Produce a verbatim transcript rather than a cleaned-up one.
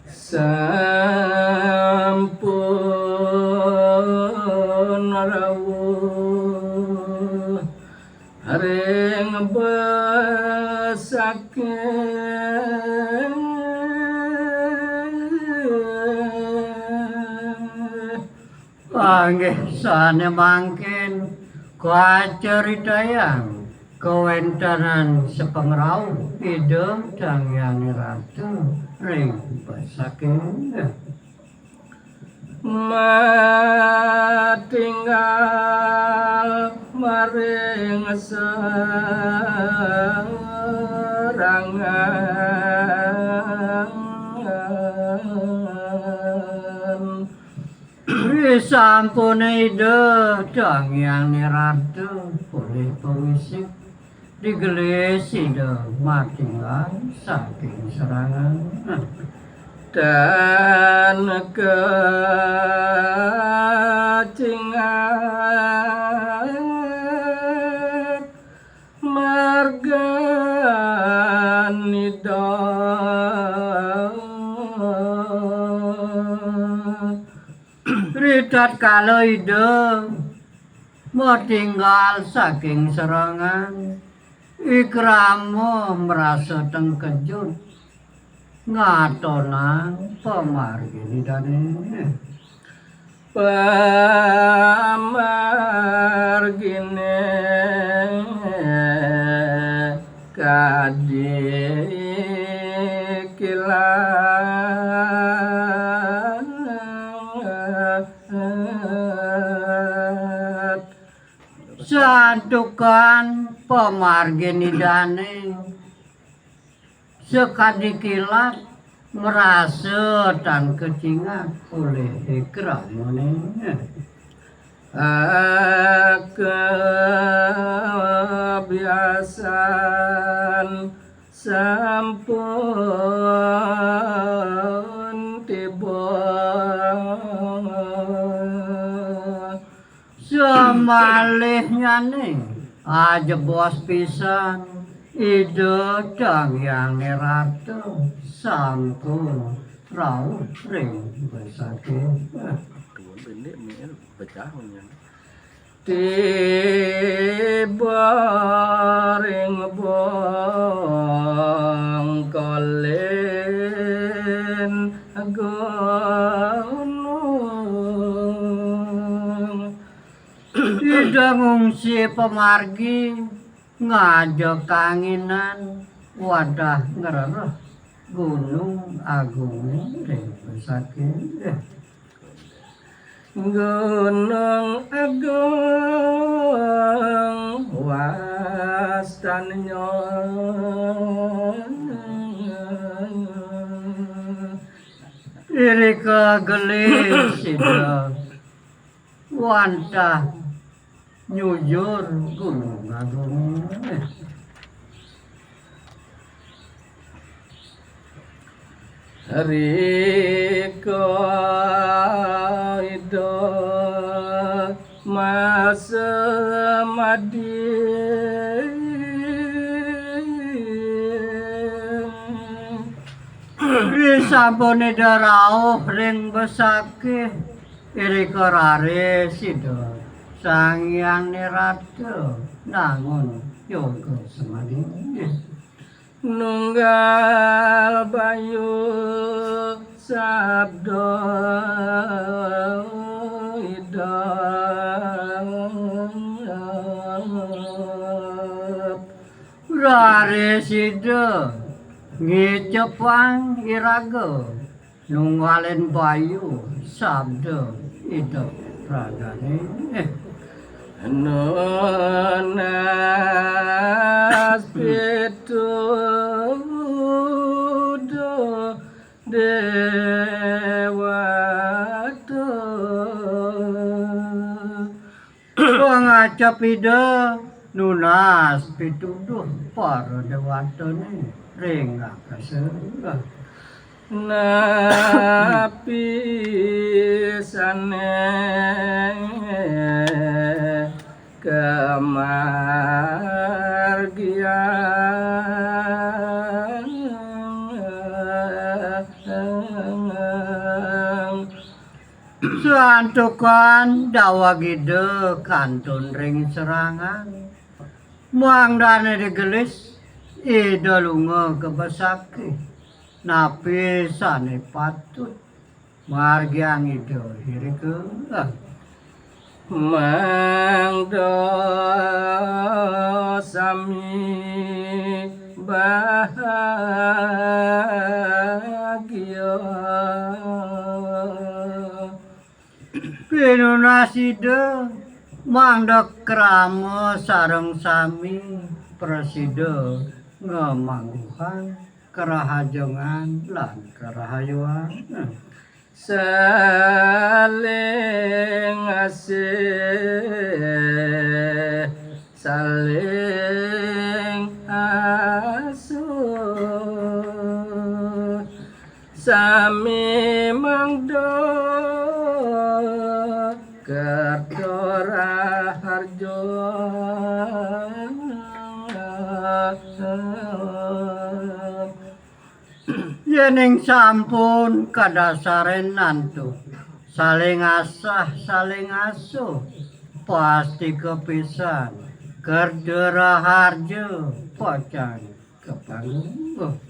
Sampun rawuh ring besakih. Panggih sané mangkin kacaritayang kawéntenan sapangrauh Ida Dang Hyang Ratu ring besakih. Matinggal maring serangan. Risampuné Ida Dang Hyang Ratu polih pawisik, digelis Ida matinggal saking serangan. Tan kacingak margan Ida. Ritatkala Ida matinggal saking serangan, I Krama marasa tengkejut ngatonang pamargin Idané. Pamarginé kadi kilat. Santukan pamargin Idané sakadi kilat marasa tan kacingak olih I Kramané. Kabiasan sampun tiba. Samalihnyané ajebos pisan Ida Dang Hyang Ratu sampun rauh ring besakih. Tiba ring bongkolin gunung. Ida ngungsi pamargi ngajeng kanginan wadah ngrereh Gunung Agung ring besakih. Gunung Agung wastannya. Irika gelis Ida wantah nyujur Gunung Agung. Rika Ida masemadi. Risampun Ida rauh ring besakih, irika raris Ida Sang Hyang Nirata nangun yoga semadi. Nunggal bayu sabda Ida. Raris Ida ngicepang iraga nunggalin bayu sabda Ida Pradane. Nunas pituduh dewata. Pangacep Ida nunas pituduh para dewatane ring akasa. Napi sane kamargian. Santukan daweg Ida kantun ring serangan. Mangdane digelis, Ida lunga ka besakih. Napi sane patut margiang Ida irika? Mangda sami bahagia. Pinunas Ida mangda krama sareng sami prasida ngamangguhang karahajengan lan karahayuan. Saling asih, saling asuh, sami mangda kerta raharja. Yening sampun kadasarin antuk saling asah, saling asuh, pasti kapisan kerta raharja pacang kapangguh.